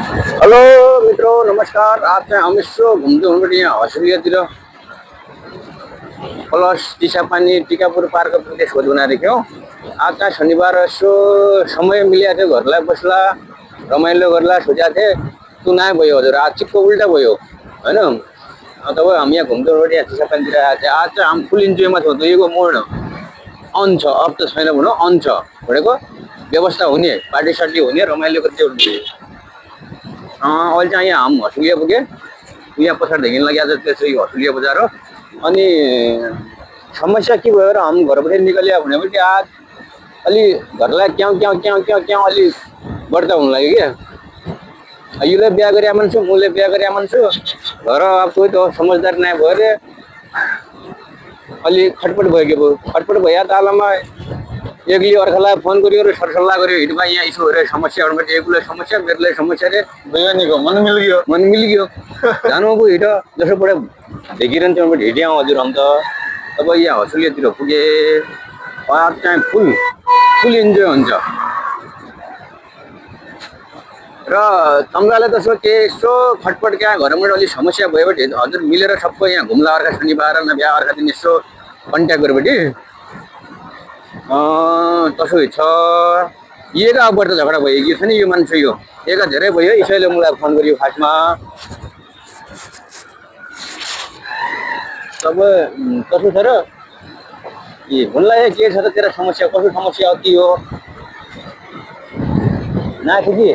Hello मित्रों, नमस्कार। आज चाहिँ हामी यसो घुम्दै हुनुहुन्छ यहाँ हसुलियातिर प्लस चिसापानी टिकापुर पार्क प्रदेश खोज्न आएको हौ। आज चाहिँ शनिबार यसो समय मिलेको थियो, घरलाई बस्ला रमाइलो गर्ला सोचेको थिएँ। तँ नआए भयो हजुर, आज चिक्को उल्टा भयो होइन। तब हामी यहाँ घुम्दै हुनुहुन्छ यहाँ चिसापानीतिर आएको थियो। आज चाहिँ हामी फुल इन्जोयमा छौँ। दुईको मोड अन छ, अफ त छैन भनौँ, अन छ भनेको व्यवस्था हुने, पार्टी सार्टी हुने, रमाइलो गर्दै हुने। अहिले चाहिँ यहाँ हामी हसुलिया पुगेँ। यहाँ पछाडिदेखि लागि आज त्यसै हसुलिया बजार हो। अनि समस्या के भयो र हामी घरबाट निकलियो भनेपछि आज अलि घरलाई क्याउ क्याउ क्याउ क्याउ क्याउ अलि बढ्ता हुन लाग्यो क्या। यसले बिहा गरे मान्छु, मैले बिहा गरे मान्छु, घर अब कोही त समझदार नै भयो अरे। अलि खटपट भयो के भयो, खटपट भइया तालमा एकले अर्कालाई फोन गर्यो र सरसल्लाह गर्यो, हिँड्मा यहाँ यसो गरेर समस्या भन्नुपर्छ। एकलाई समस्या, मेरोलाई समस्या रे, बयानीको मन मिल गयो। जानु अब हिँड जसो पढे देखिरहन्छ हिँड्या हजुर। अन्त तब यहाँ हसुलियातिर पुगे। आज चाहिँ फुल इन्जोय हुन्छ र तम्रालाई त्यसो के यसो खटपट क्या घरमा अलिक समस्या भयो भने हजुर मिलेर सबको यहाँ घुम्ला। अर्का शनिबार न बिहा अर्का दिन यसो कन्ट्याक्ट गरेपछि तसो छ। एका अबबाट झगडा भयो छ नि यो मान्छे, यो एका धेरै भयो। यसैले मलाई फोन गरियो खासमा। तब कसो छ र भन्लाई के छ त तेरो समस्या, कसो समस्या हो कि हो नाथे कि